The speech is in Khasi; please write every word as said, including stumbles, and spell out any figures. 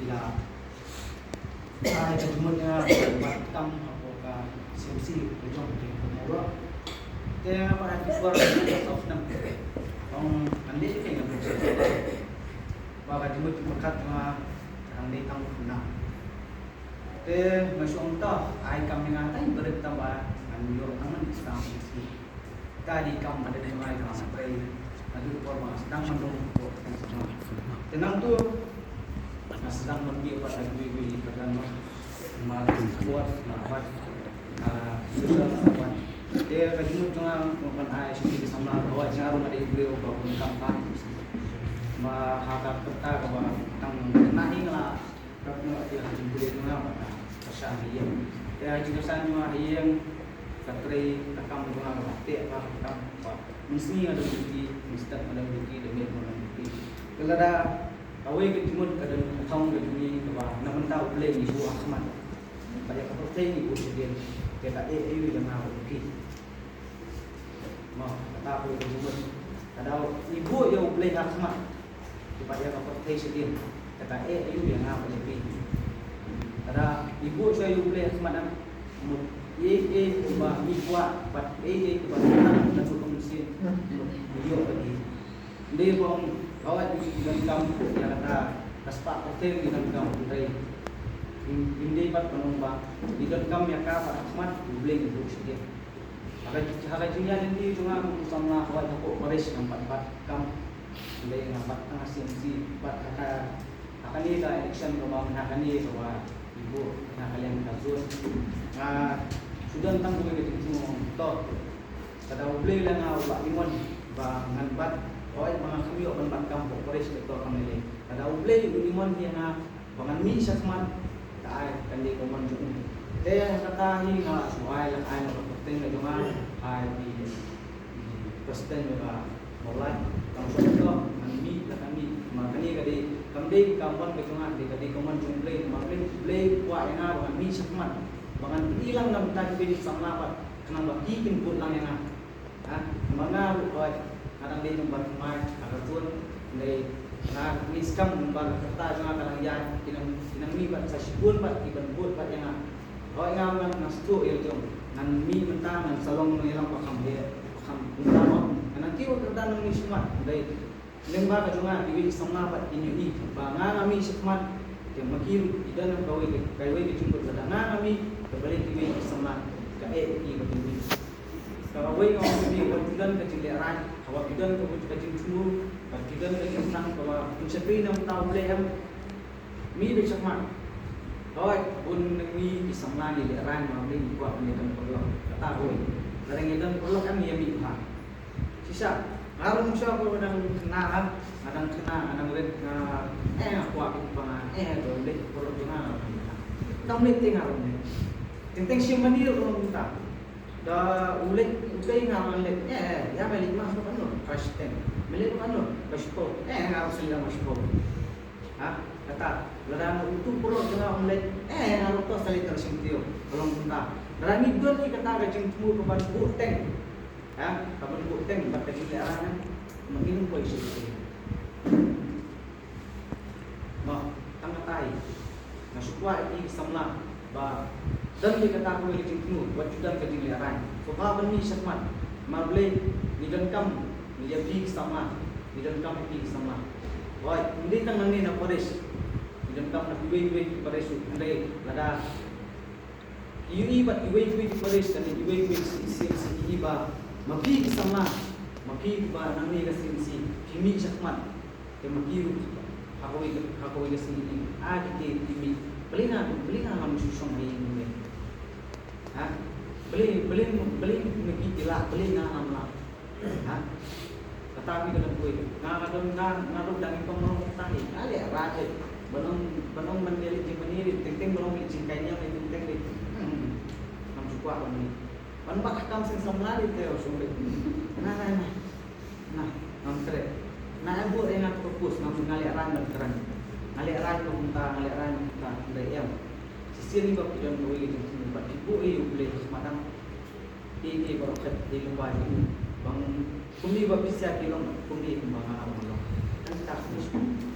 Ïa, ai ka jingmut ïa nga bad kam hapoh ka C M C ka jong ka jingmut ïa nga. Te nga pat ai ki por of them. Ong ande ke nga ba ka jingmut jingpyrkhat nga ande tang na. Te nga shu ong ta ai kam ïa nga tang bret tang ba ngan ïoh tang man sa C M C. Ka dei kam ka dei mai ka sa trei. Ka dei por ba sdang man dong ko. Te nangtu nga sdang man dei pat ha kiwei kiwei ki kyrdan ma. Ma ka sport, ma ka, ah, social, ma ka. Te ka jingmut jong nga ban ai shuh ki samla ba nga ruh nga dei briew ba bun kam. Ma ha ka kyrta kaba tang na hi nga la Ka pynlong ïa ka jingpule jong nga bad ka kyrshan ha ïing. Te ha ka jingkyrshan jong nga ha ïing, ka trei ka kam jong nga kaba teh bha ka kam ba mynsngi nga don duty, mynstep nga don duty, da miet nga don duty. Te lada kawei ka jingmut ka don ka thong ka jong ngi kaba na bynta U Blei ngi buh ha khmat. Bad ïa ka pyrthei ngi buh shadien. Te ka eh aïu ïa nga bad ïa phi. Mo, kata kawei ka jingmut. Lada ngi buh ïa U Blei ha khmat. Kiba ïa ka pyrthei shadien. Kata eh aïu ïa nga bad ïa phi. Lada ngi buh shuwa ïa U Blei ha khmat, mut ei ei ba ngi kwah bad ei ei ba ngi kwah naduh ka mynsiem. Mut ngi ïoh bad ngi. Ym dei ba ong hawei ngi donkam ïa kata ka spah pyrthei ngi donkam. Ym dei, ym dei pat ban ong ba ngi donkam ïa ka bad ha khmat U Blei ngi buh shadien. Ha ka, ha ka jingïaid lynti jong nga kum u samla hawei hapoh parish nga pat bad kam. Hynrei nga bat tang ha C M C, bat ha ka, ha kane ka election kaba mynta kane kaba i buh na ka liang ka zone. Nga shu don tang kawei ka jingthmu, to. Lada U Blei u la ïa nga u la ïoh mon ba ngan bat, hooid ba nga kham ïoh ban bat kam hapoh parish, to kam lei lei. Lada U Blei u ïoh mon ïa nga ba ngan mih shakhmat, ka ai kan dei ka mon jong u. Te kata hi nga la shu ai, la ai na ka kyrteng ka jong nga, ai ki, ki kyrteng ka Mawlai, tang shu to ngan mih la kan mih. Ma kane ka dei, kam dei ka mon ka jong nga, dei ka dei ka mon jong U Blei, ma U Blei, U Blei u kwah ïa nga ba ngan mih shakhmat, ba ngan ïalang na bynta kiwei ki samla pat, khnang ba ki kin bud lang ïa nga. Ha, namar nga ruh hooid nga dang dei u nongbat thymmai ha ka zone, hynrei nga ngeit skhem ba ka rta jong nga ka dang ïaid, ki nang, ki nang mih bad sa shibun bad ki ban bud bad ïa nga. Hooid nga, nga, nga sngewthuh ïa la jong, ngan mih mynta ngan sa long nongïalam ba kham heh, ba kham kumta mo. Ngan nang kiew ka rta nang mih shakhmat, hynrei lyngba ka jong nga kiwei ki samla pat kin ïohi ba nga nga mih shakhmat. Te ma ki ruh ki don kawei ka, kawei ka jingmut lada nga nga mih, te balei kiwei ki samla ka eh ïa ki ba kin mih. Kawei ka ong kane, wat ju don ka jinglehrain, haba ki don ka, ka jingthmu, ba ki don ka jingthrang, kaba pynshakri na bynta U Blei, em. Mih beit shakhmat. Hooid bun na ngi ki samla ngi lehrain, ma ngi kwah ban ïadon paralok. Kata hooid. Lada ngi don paralok em, ngi ïa mih bha. Shisha, nga ruh mynshuwa ba nga dang khynnah, nga dang khynnah, nga dang rit, nga, eh, nga kwah ban, eh, to leit paralok jong nga. Kam leit te nga ruh leit. Teng teng shim mane ruh kumta. Da u leit, u tei nga ruh leit. Eh, eh, ïa me leit ma shu kano, ka shiteng. Me leit ma kano, ka shiphew. Eh, nga ruh sa leit ma shiphew. Ha, kata, lada utu u paralok jong nga um leit, eh, nga ruh to sa leit tang shim taïew, ka long kumta. Lada ngi don hi kata ka jingthmu ka ban buh teng. Ha, ka ban buh teng bad ka jinglehrain, ma ngi ym poi shuh. Mo, tang kata hi. Nga shu kwah ïa ki samla ba don hi kata kawei ka jingthmu, wat ju don ka jinglehrain. Sngewbha ban mih shakhmat. Namar balei, ngi donkam ïa phi ki samla, ngi donkam ïa phi ki samla. Hooid, ym dei tang nangne na parish, ngi donkam na kiwei kiwei ki parish ruh, hynrei lada ki ïohi bad kiwei kiwei ki parish, lane kiwei kiwei ki C M C, ki ïohi ba ma phi ki samla, ma phi ba nangne ka C M C phi mih shakhmat. Te ma ki ruh ha kawei ka, ha kawei ka sngi, a ki te ki mih. Balei nga, balei nga ngam shu shong ha ïing mynne? Ha? Balei, balei, balei ma ki ki lah, balei nga ngam lah? Ha? Kata phi ka dang kawei. Nga, nga don, nga, nga ruh dang i pom rong kata hi. Nga lehrain leh. Ban ong, ban ong ban leh leh jingmane leh, teng teng ban ong leh jingkaiñiang leh, teng teng leh. Hmm. Ngam shu kwah ban leh. Ban bat ha kam seng samla leh te u shong leh. Na, na, na. Na, ngam treh. Na em buh ïa nga ka purpose, ngam, nga lehrain ban kren. Nga lehrain ban kumta, nga lehrain ban kumta, hynrei em. Shisien ba phi don kawei ka jingthmu bad phi buh ïa U Blei ha khmat, em. Ei ei baroh khat dei lyngba jong u. Bang kumne ba phi sha ki long, kumne kumba nga nga long. Kan ta kumne.